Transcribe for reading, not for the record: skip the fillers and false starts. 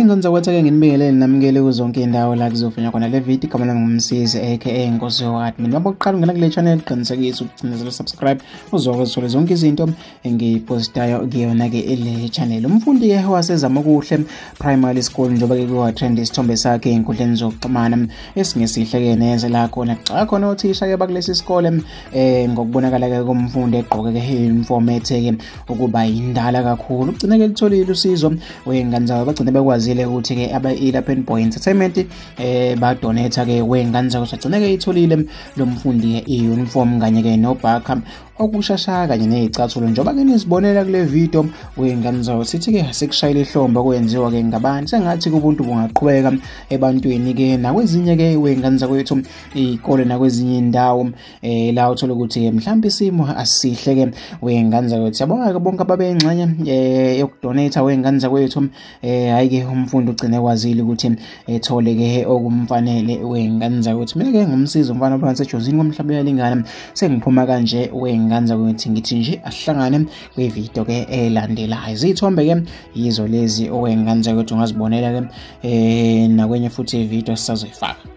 Ngizokwenza ukuthi-ke nginibingelele namukele kuzonke indawo la kuzofinywa khona le video igama lami ngumsizi aka Nkosi yoWat. Mina bokuqala ungena kule channel qinisekisa ukucinezela subscribe uzokuzithola zonke izinto engiyipostayo kuyona ke le channel. Umfundi ke wasezama okuhle primary school njengoba ke kuwa trend isithombe sakhe enkundleni zokuxhumana esingesihle ke neze la khona xa khona othisha ke bakulesi isikole ngokubonakala ke komfundi egqoke ke uniform ethe ukuba indala kakhulu ugcine ke litholile usizo wengane zawo bagcine bekwazile ukuthi ke aba-lapha Boy Entertainment ba-donate ke wengane zawo sagcine ke itholile lo mfundi i-uniform kanye ke nobhakha okushasha kanye nezicathulo njengoba ke nisibonela kule video wengane zawo sithi ke sekushayile ihlomba kwenziwa ke ngabantu sengathi kubuntu bungaqhubeka ebantwini ke nakwezinye ke wengane zakwethu izikole nakwezinye indawo la uthola ukuthi ke mhlawumbe isimo asihle ke wengane zakwethu yabonga ke bonke ababengxenye yokudonate wengane zakwethu hayi ke umfundi ugcine kwazile ukuthi ethole ke okumfanele wengane zakwethu. Mina ke ngumsizi umfana phansi ejozini komhlaba yalingana sengiphuma kanje wengane zakwethu ngithi nje asihlangane kwivideo ke elandelayo. Izithombe ke yizo lezi owengane zakwethu ungazibonela ke nakwenye futhi ivideo sisazoyifaka.